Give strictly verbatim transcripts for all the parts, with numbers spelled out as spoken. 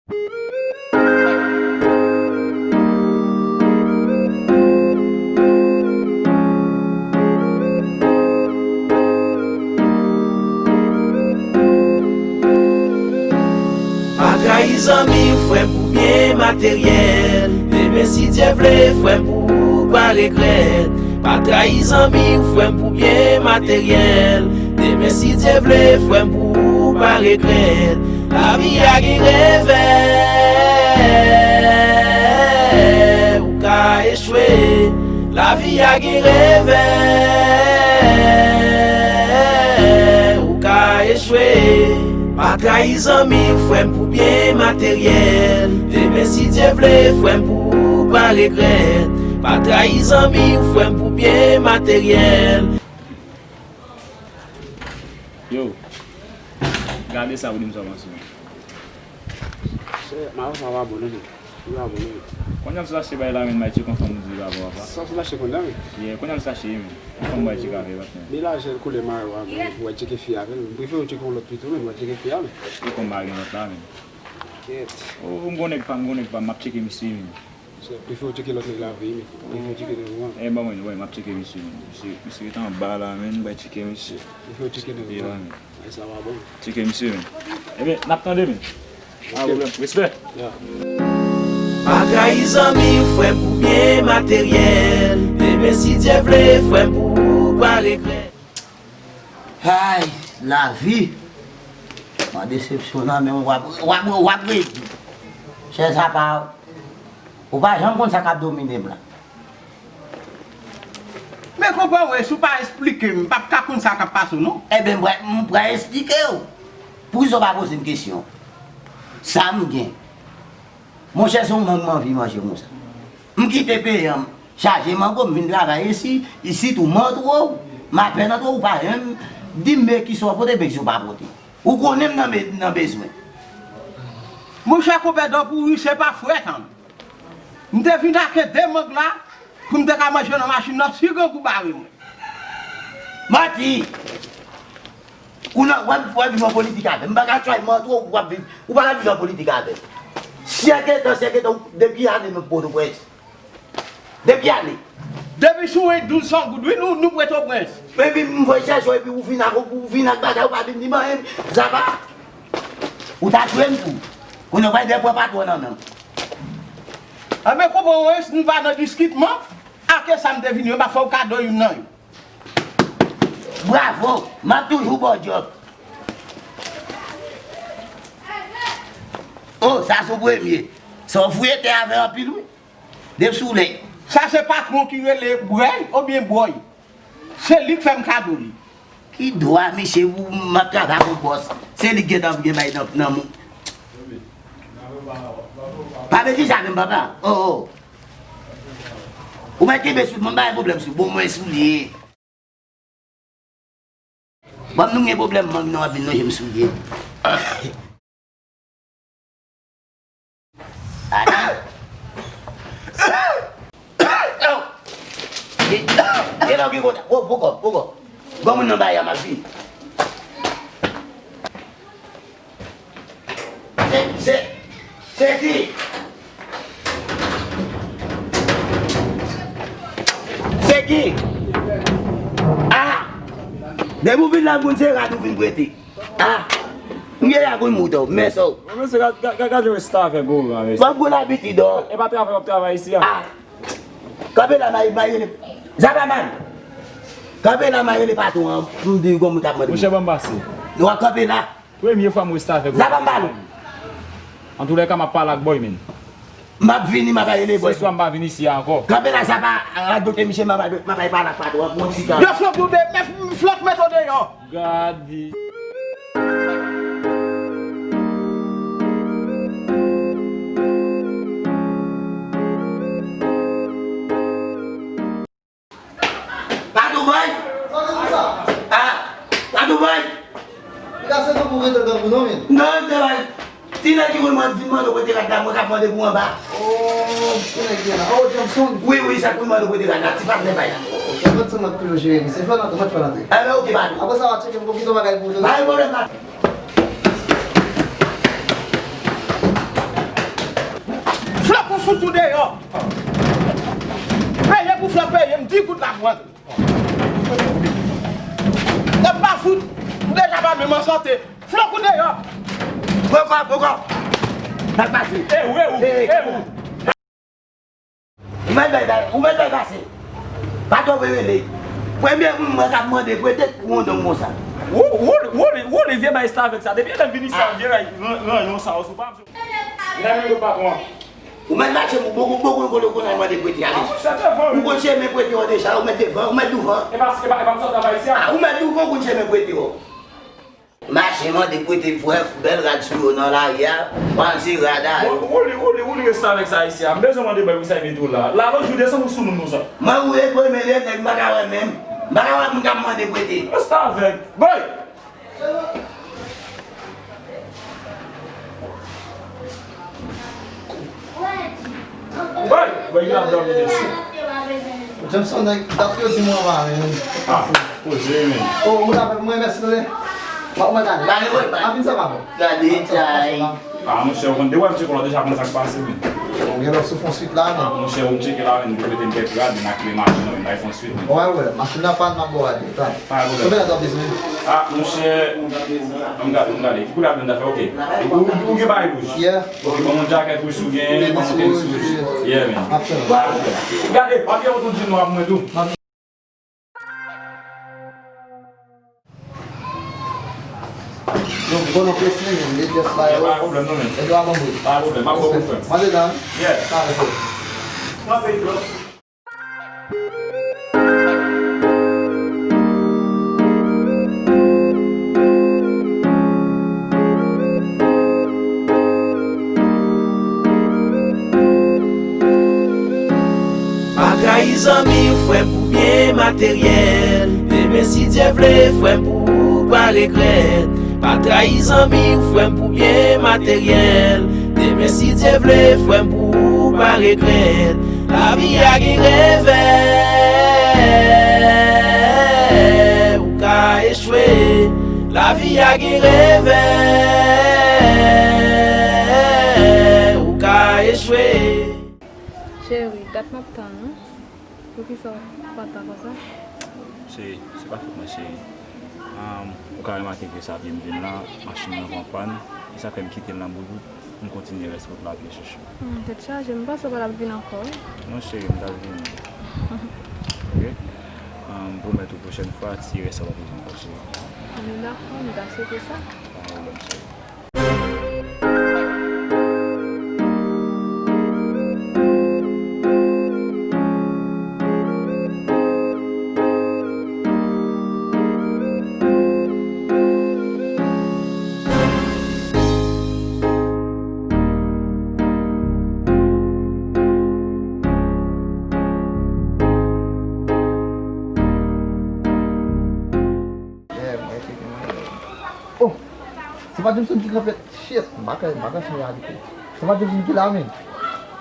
Pa trayi zanmi w, frè m, pou byen materyèl. Demen, si Dye vle, frè m, pou ou pa regrèt. Pa trayi zanmi w, frè m, pou byen materyèl. Demen, si Dye vle, frè m, pou ou pa regrèt. Lavi a gen revè, ou ka echwe. Lavi a gen revè, ou ka echwe. Pa trayi zanmi w, frè m, pou byen materyèl. Demen, si Dye vle, frè m, pou ou pa regrèt. Pa trayi zanmi w, frè m, pou byen materyèl. Yo, gade sa pou di m sa w panse. Chè, mayo sa pa bon non, men. Li pa bon non, men. Kounye a m sot achte bay la, men, bay tcheke yon fanm ou di li pa bon, papa. Sa w sot achte kounye a, men? Yeah, kounye a m sot achte, men. Yon fanm bay tcheke avè l, men. Men lajè koulè mayo a, men, pou w tcheke fi avè l, men. M prefere w tcheke yon lòt pito, men, pou w tcheke fi a, men. E kòm m pa gen lòt la, men. Kèt. O, m gon nèg pa m, m gon nèg pa m, m ap tcheke misye, men. Prefere w tcheke lòt nèg la vre, men. Prefere w tcheke nèg ou an. Eh, ban mwen, wi, m ap tcheke misye, men. Misye, misye ret anba la, men, m bay tcheke misye. Prefere w tcheke nèg ou an. Ay, sa pa bon. Tcheke misye, men. Ebyen, n ap tande, men. Pa pwoblèm. Respè. Pa trayi zanmi w, frè m, pou byen materyèl. Demen, si Dye vle, frè m, pou ou pa regrèt. Ay, lavi! Mwen desepsyonan, men w ap, w ap, w ap redi. Chè, sa pa, ou pa janm konn sa k ap domine m la. Men konprann, wi, si w pa esplike m, m p ap ka konn sa k ap pase w, non. Ebyen, m pral, m pral esplike w. Poukisa w pa poze m kesyon? Sa m gen. Monchè, se yon mang m anvi manje konsa. M kite peyi an, m chaje mango, m vin travay isi, isit ou m antre w, m apèn antre w, ou pa menm di m men kisa w pote, men kisa w pa pote. Ou konnen m nan be-, nan bezwen. Monchè, konpè Dòpouri, se pa frèt an. M te vin ak de mang la, pou m te ka manje nan machin nan, si grangou bare mwen. Manti! Ou nan, w ap, w ap viv an politik avè m. M pa ka try m antre w, w ap viv, ou pa ka viv an politik avè m. Syèk etan, syèk etan, depi ane nou Pòtoprens. Depi ane. Depi sou en douz san goud, wi, nou, nou Pòtoprens. Epi m voye chèche w, epi ou vin ak, ou vin ak bagay, ou pa vin di m anyen, zaba. Ou ta tchwe m tou. Kounye a, w pral de pran patwon nan men m. Anben, konprann, wi, si nou pa nan diskitman, ake sa m te vini, yo pa fè w kado youn nan yo. Bravo! M ap toujou ba w djòb. O, sa se premye. Sa w fouye tè avè anpil, wi. Depi sou lè. Sa se patwon ki rele Bwèy oubyen Bwòy. Se li k fè m kado li. Ki dwa, mesye, ou, m ap travay ak yon bòs. Se li k gentan gen bay nan, nan mou. Pa bezwen sa menm, papa. O, o. Ou mèt kenbe sou, mwen pa gen pwoblèm sou, bon, mwen soulye. Bon, nou gen pwoblèm, mang nan w ap vin lonje m soulye. Ata. Gen, gen lè w gen kontak. Wo, poko, poko. Bon, moun nan bay a, m ap vini. Se, se, se ki? Se ki? Ah! Depi w vin la, moun se rad ou vin prete. Ah! M gen la pou m mouton, men so. Mesye, gad, gad, gad, gad yon restavèk ou la, mesye. W ap gwo labitid, o. E pa travay w ap travay isi a. Ah! Kanpe la, m a, m a rele. Zapaman! Kanpe la, m a rele patwon an, pou m di gon moun k ap mande. Monchè, ban m pase. W ap kanpe la. Premye fwa m restavèk ou. Zapaman! Antoulèka, m ap pale ak bòy, men. M ap vini, m ap rele bòy. Se swa m pa vin isi a ankò. Kanpe la, zapa, radote misye, m ap, m ap pale ak patwon an pou yon ti tan. Yo flòk nou de, men flòk mete w deyò. Gade. Patou Bòy! Ah! Patou Bòy! Li ka se tou pou rete nan pou non, men. Non, se pa. Ti nèg ki konn mande, vin mande w prete rad la, mwen k ap mande pou anba. Oh, ti nèg gen la. Oh, Jameson. Wi, wi, sa k konn mande w prete rad la, ti patnè bay la. Oh, ok, mwen se mwen k toujou jere misye. Fè l antre, mwen fè l antre. Enben, ok, Patou. Apre sa, w a tcheke m pou kite yon bagay pou ou. Pa gen pwoblèm, Patou. Ou deyò. Peye pou fè peye, m di goud la pou antre. Nèg pa fout, ou deja pa menm an sante. Flòk ou deyò. Poko, poko. Nèg pase. E ou, e ou, e ou. Ou mèt bay, bay, ou mèt bay pase. Pa twò vle rele. Premye moun mwen k ap mande prete pou yon nonm konsa. Ou, ou, ou, ou, ou, vye bay restavèk sa. Depi lè m vin isi a, vye ray, ran, ran, yon sa, ou sou pa m. Lè m yo patwon. Ou mèt mache, ou poko, poko, poko, konn al mande prete, ale. Ou konn chemen prete yo deja, ou mèt devan, ou mèt douvan. E pa, e pa, e pa m sot travay isi a. Ah, ou mèt douvan, ou konn chemen prete yo. Mache mande prete frè, bèl rad sou yo nan lari a, panse rad a yo. Ou, ou li, ou li, ou li restavèk sa isi a. M bezwen mande bay pou sa e mete w la. La lòt jou desann ou sou moun konsa. Mwen ou e premye lè nèg m pa ka wè menm. M pa ka wè moun k ap mande prete. Restavèk. Bay! Bay! Bay, gen ap dòmi, mesye. Jameson, nèg, dat yo di mwen anba, men. Ah, poze, men. Oh, moun avèk mwen, mèsi, tande. Mwen, mwen gade. Gade, wè, bay. Apin sa va bon. Gade, chay. Ah, monchè, ou konn, depi w ap tcheke w la, deja konn sa k pase, men. Bon, gen lòt sou fon swit la, men. Ah, monchè, ou m tcheke la, men, pou mete m kèk rad, m ak le machin, men, bay fon swit, men. Wè, wè, machin nan pa, m ap ba w ale, tan. Pa gen pwoblèm. Konbyen lè w ap bezwen? Ah, monchè, ann gade, ann gade. Ki koulè a vin ta fè, oke. Ou, ou, ou gen bagay wouj? Yeah. Oke, ban m yon jakèt wouj si w gen, ban m yon tenis wouj. Yeah, man. Gade, papye ou tou di nwa pou mwen tou. Yo, bon, nou prese, men, de pyès la, yo. Pa gen pwoblèm, non, men. E dwa bon, wi. Pa gen pwoblèm, m ap bon pou frè m. Mande dan. Yeah. Sa, ok. Kanpe, bro. Pa trayi zanmi w, frè m, pou byen materyèl. Demen, si Dye vle, frè m, pou ou pa regrèt. Pa trayi zanmi w, frè m, pou byen materyèl. Demen, si Dye vle, frè m, pou ou pa regrèt. Lavi a gen revè, ou ka echwe. Lavi a gen revè, ou ka echwe. Cheri, dat m ap tann ou. Poukisa w kontan konsa? Cheri, se pa fòt mwen, cheri. Ahn, ou ka remake ke sa pye m vin la, machin nan pran pàn, e sa fè m kite l nan bout wout, m kontinye rès wout la pye chouchou. Hmm, tèt chaje, m panse w pa t ap vin ankò, wi. Non, cheri, m t ap vini. Oke? Ahn, m pwomèt ou pwochèn fwa, ti rès sa w ap vin ankò, cheri. Anben dakò, m ta swete sa. Pa gen pwoblèm, cheri. Oh! Se pa Jameson ki kanpe. Shit, m pa ka, m pa ka chanje a li tou. Se pa Jameson ki la, men.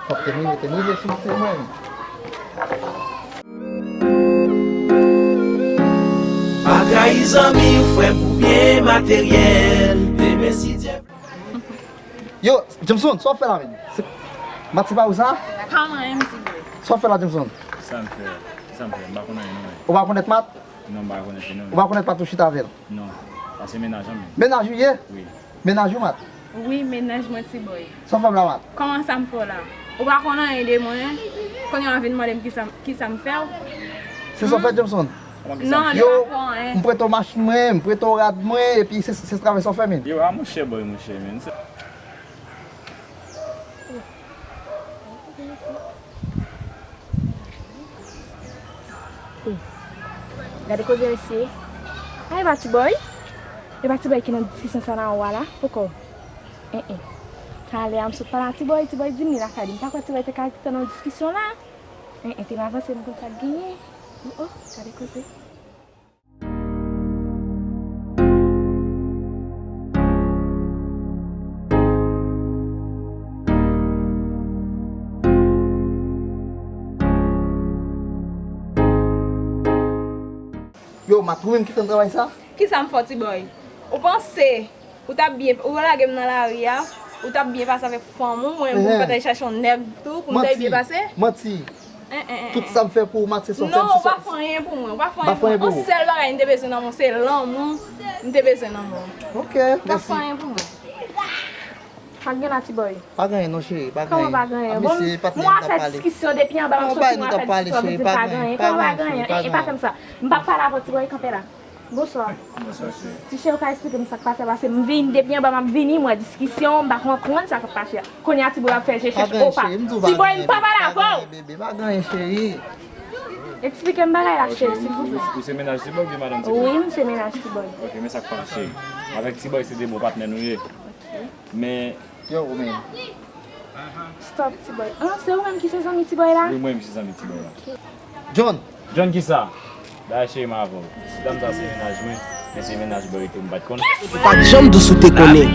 Fòk te m rive, te m rive sou se mwen. Pa trayi zanmi w, frè m, pou byen materyèl. Demen, si Dye vle. Yo, Jameson, sa w ap fè la, men? Se Mat se pa ou sa? Pa mwen menm, ti bòy. Sa w ap fè la, Jameson? Sa m fè? Sa m fè? M pa konn anyen, non, men. Ou pa konèt Mat? Non, m pa konèt li, non. Ou pa konèt Mat ou chita avè l? Non, paske mennaj an menm. Mennaj ou ye? Wi. Mennaj ou, Mat? Wi, mennaj mwen, ti bòy. Sa w fè m la, Mat? Kòman sa m fè w la? Ou pa konn anyen de mwen, kounye a w vin mande m kisa, kisa m fè w? Se sa w fè, Jameson? Non, li pa fè anyen. Yo, m prete w machin mwen, m prete w rad mwen, epi se, se travay sa w fè, men. Yo, a monchè, bòy, monchè, men. Gade koze mesye. A, e pa T-Boy? E pa T-Boy ki nan diskisyon sa nan ou a la? Poko. En, en. Talè a m sot pale a T-Boy, T-Boy di m li lakay li. M pa kwè T-Boy te ka kite nan diskisyon la. En, en, te m avanse m konn sa k genyen. Oh, oh, gade koze. Yo, Mat, ou menm ki fè m travay sa? Kisa m fè w, T-Boy? Ou panse ou t ap byen, ou lage m nan lari a? Ou t ap byen pase avèk fanm ou, mwen menm pou m pa t al chache yon nèg tou, pou m ta byen pase? Manti. Tout sa m fè pou ou, Max, se sa w fè m. Non, ou pa fè anyen pou mwen, ou pa fè anyen pou mwen. Yon sèl bagay m te bezwen nan men w, se lanmou m te bezwen nan men w. Ok, mèsi. Ou pa fè anyen pou mwen. Pa gen la, Tiboy. Pa gen anyen non, cheri, pa gen anyen. Kòman pa gen anyen? Bon, mwen ap fè diskisyon depi anba, m ap soti, mwen ap fè diskisyon, ou di m pa gen anyen. Kòman pa gen anyen? E pa fè m sa. M p ap pale avè w, Tiboy, kanpe la. Bonswa. Bonswa, cheri. Ti cheri, ou ka eksplike m sa k pase, paske m vin depi anba, m ap vini, m wè diskisyon, m pa konprann sa k ap pase a. Kounye a, Tiboy ap fè je chèch, opa. Tiboy, m pa pale avè w! Bebe, pa gen anyen, cheri. Eksplike m bagay la, cheri, silvouplè. Ou se mennaj Tiboy oubyen madanm Tiboy? Wi, m se mennaj Tiboy. Ok, men sa k pase, cheri. Avèk Tiboy, se de bon patnè nou ye. Men. Yo, ou menm. Stop, Tiboy. Ah, se ou menm ki se zanmi Tiboy la? Wi, mwen menm se zanmi Tiboy la. John! John kisa? Dayè cheri m avè w. Ti dam sa se mennaj mwen, men se mennaj Boy tou m pa t konnen. Ou pa t janm dous ou te konnen.